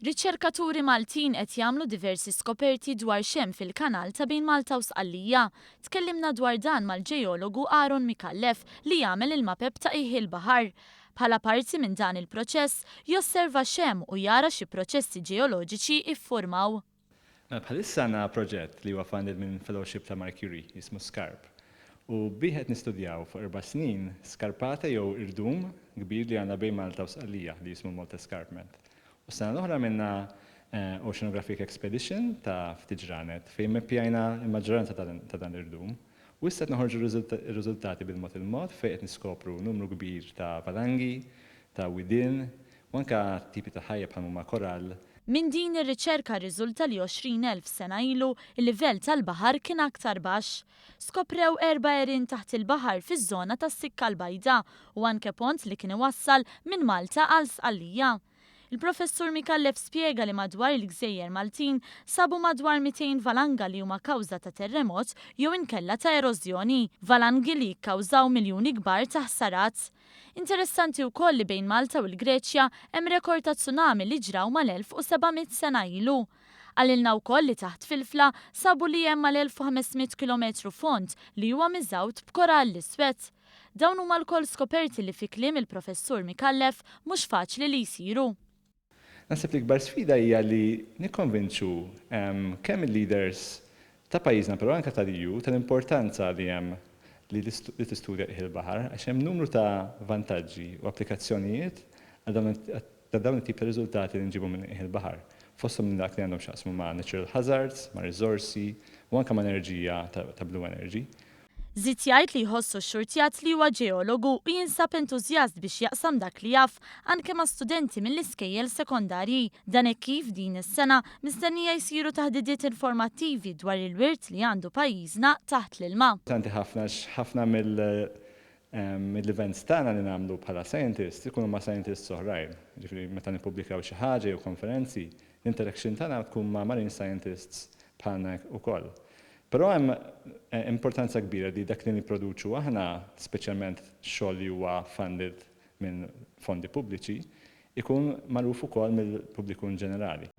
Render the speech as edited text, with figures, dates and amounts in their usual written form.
Riċerkaturi Maltin qed jagħmlu diversi skoperti dwar x'hemm fil-kanal ta' bejn Malta u Sqallija. Tkellimna dwar dan mal-ġeologu Aaron Micallef li jagħmel il-mapep ta' qiegħ il-baħar. Bħala parti minn dan il-proċess, josserva x'hemm u jara xi proċessi ġeoloġiċi iffurmaw. Mela bħalissa għandna proġett li huwa funded minn fellowship ta' Marie Curie jismu SCARP u bih qed nistudjaw fuq 4 snin skarpata jew irdum kbir li għandna bejn Malta u Sqallija li jismu Malta Escarpment. U sena l-oħra għamilna Oceanographic Expedition ta' ftit ġranet fejn meppjajna l-maġġoranza ta' dan l-irdum. U issa qed noħorġu r-riżultati bil-mod il-mod fejn qed niskopru numru kbir ta' valangi, ta' widien u anke tipi ta' ħajja bħal huma korall. Minn din ir-riċerka rriżulta li 20,000 sena ilu il-livell tal-baħar kien aktar baxx. Skoprew erba' għerien taħt il-baħar fiż-żona tas-Sikka l-Bajda u anke pont li kien iwassal minn Malta għal Sqallija. Il-Professur Micallef spjega li madwar il-Gżejjer Maltin sabu madwar 200 valanga li huma kawża ta' terremot jew inkella ta' erożjoni, valangi li jikkawżaw miljuni kbar ta' ħsarat. Interessanti wkoll li bejn Malta u l-Greċja hemm rekord ta' tsunami li ġraw mal-1700 sena ilu. Qalilna wkoll li taħt Filfla sabu li hemm mal-1500 kilometru fond li huwa miżgħud b'korall iswed. Dawn huma lkoll skoperti li fi kliem il-Professur Micallef mhux faċli li jsiru. Naħseb li l-ikbar sfida hija li nikkonvinċu kemm il-leaders ta' pajjiżna però anke tal-EU tal-importanza li hemm li tistudja qiegħ il-baħar għax hemm numru ta' vantaġġi u applikazzjonijiet għal dawn it-tip ta' riżultati li nġibu minn qiegħ il-baħar. Fosthom minn dak li għandhom x'jaqsmu ma' natural hazards, ma' riżorsi u anke ma' enerġija ta' blue energy. Żied jgħid li jħossu xxurtjat li huwa ġeologu u jinsab entużjast biex jaqsam dak li jaf anke ma' studenti mill-iskejjel sekondarji. Dan hekk kif din is-sena mistennija jsiru taħdidiet informattivi dwar il-wirt li għandu pajjiżna taħt l-ilma. Importanti ħafna għax ħafna mill-events tagħna li nagħmlu bħala scientists ikunu ma' scientists oħrajn. Ġifieri meta nippubblikaw xi ħaġa jew konferenzi, l-interaction tagħna tkun ma' marine scientists bħalna wkoll. Però hemm importanza kbira li dak li nipproduċu aħna, speċjalment xogħol li huwa funded minn fondi pubbliċi, ikun magħruf ukoll mill-pubbliku in ġenerali.